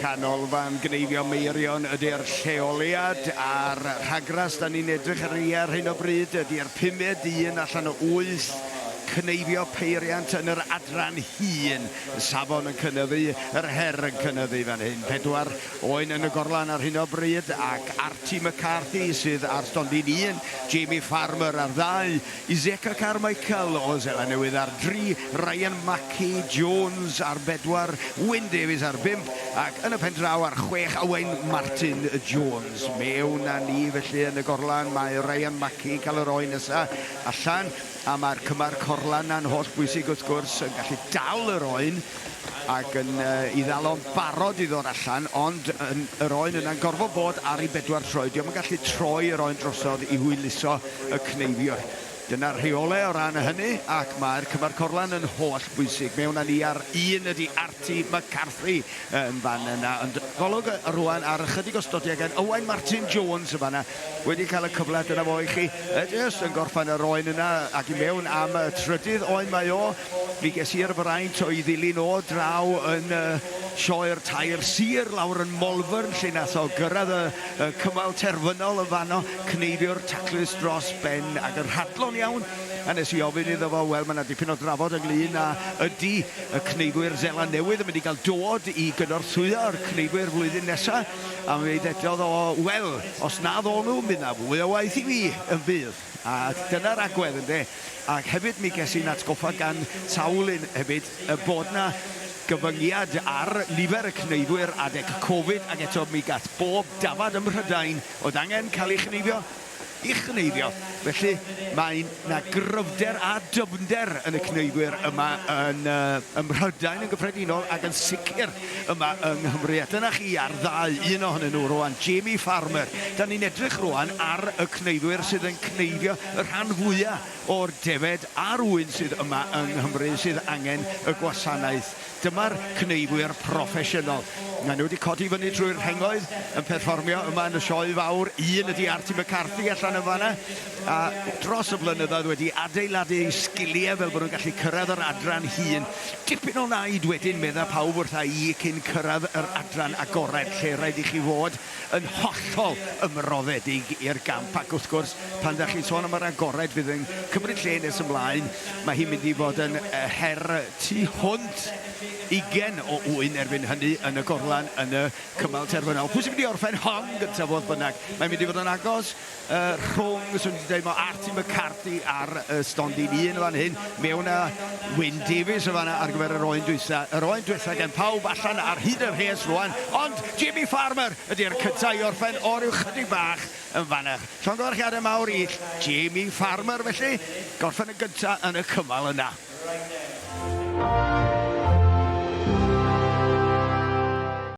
Canolfan Gneifio Meirion ydy'r lleoliad a'r rhagras da ni'n edrych ar ei ar hyn o bryd ydy'r pumed un allan o wyth cneifio peiriant yn yr adran hŷn. Y safon yn cynyddu, yr her yn cynyddu fan hyn. Pedwar oen yn y gorlan ar hyn o bryd ac Artie McCarthy sydd ar stondin un, Jamie Farmer ar ddau, Iseka Carmichael o Seland Newydd ar dri, Ryan Mackie Jones ar bedwar, Wyn Davies ar bump ac yn y pen draw ar chwech Owain Martin Jones. Mewn â ni felly yn y gorlan mae Ryan Mackie yn cael yr oen nesa allan a mae'r cymar corlan 'na'n holl bwysig wrth gwrs yn gallu dal yr oen ac yn ei ddal o'n barod i ddod allan ond yn yr oen yna'n gorfod bod ar ei bedwar troed. Dio'm yn gallu troi yr oen drosodd i hwyluso y cneifiwr. Dyna'r rheole o ran hynny, ac mae'r cymar corlan yn holl bwysig. Mewn â ni ar un ydy Artie McCarthy yn fan yna, ond golwg rwan ar ychydig o stodiau gan Owain Martin Jones yn fanna, wedi cael y cyfle, dyna fo i chi, jyst yn gorffen yr oen yna ac i mewn am y trydydd oen mae o. Mi ges i'r fraint o'i ddilyn o draw yn sioe'r tair sir lawr yn Malvern lle nath o gyrraedd y y cymal terfynol yn fanno, cneifiwr taclus dros ben ac yn rhadlon iawn, a nes i ofyn iddo fo, wel, mae 'na dipyn o drafod ynglyn â ydy y cneifwyr Seland Newydd yn mynd i gael dod i gynorthwyo'r cneifwyr flwyddyn nesa, a mi ddedodd o, wel, os na ddôn nhw, mi 'na fwy o waith i fi yn fydd. A dyna'r agwedd, ynde. Ac hefyd mi ges i'n atgoffa gan sawl un hefyd y bod 'na gyfyngiad ar nifer y cneifwyr adeg Covid ac eto mi gath bob dafad ym Mhrydain oedd angen cael ei chneifio, i chneifio. Felly mae 'na gryfder a dyfnder yn y cneifwyr yma yn ym Mhrydain yn gyffredinol ac yn sicr yma yng Nghymru. A dyna chi ar ddau un ohonyn nhw rwan, Jamie Farmer. Da ni'n edrych rwan ar y cneifwyr sydd yn cneifio y rhan fwya o'r defaid a'r ŵyn sydd yma yng Nghymru sydd angen y gwasanaeth. Dyma'r cneifwyr proffesiynol. Maen nhw wedi codi fyny trwy'r rhengoedd yn perfformio yma yn y sioe fawr. Un ydy Artie McCarthy allan yn fan'na, a dros y blynyddoedd wedi adeiladu eu sgiliau fel bod nhw'n gallu cyrraedd yr adran hŷn. Dipyn o naid wedyn, medda pawb wrtha i, cyn cyrraedd yr adran agored lle rhaid i chi fod yn hollol ymroddedig i'r gamp ac wrth gwrs pan 'da chi'n sôn am yr agored fydd yn cymryd lle nes ymlaen mae hi'n mynd i fod yn her tu hwnt ugain o ŵyn erbyn hynny yn y gorlan yn y cymal terfynol. Pwy sy'n mynd i orffen hon gyntaf fodd bynnag? Mae'n mynd i fod yn agos rhwng, swn i'n dweud, mae Artie McCarthy ar y stondin un fan hyn, mewn â Wyn Davies yn fanna ar gyfer yr oen dwytha. Yr oen dwytha gen pawb allan ar hyd y rhes rwan, ond Jamie Farmer ydy'r cynta i orffen o ryw chydig bach yn fanna. Llongyfarchiadau mawr i Jamie Farmer felly, gorffen yn gynta yn y cymal yna.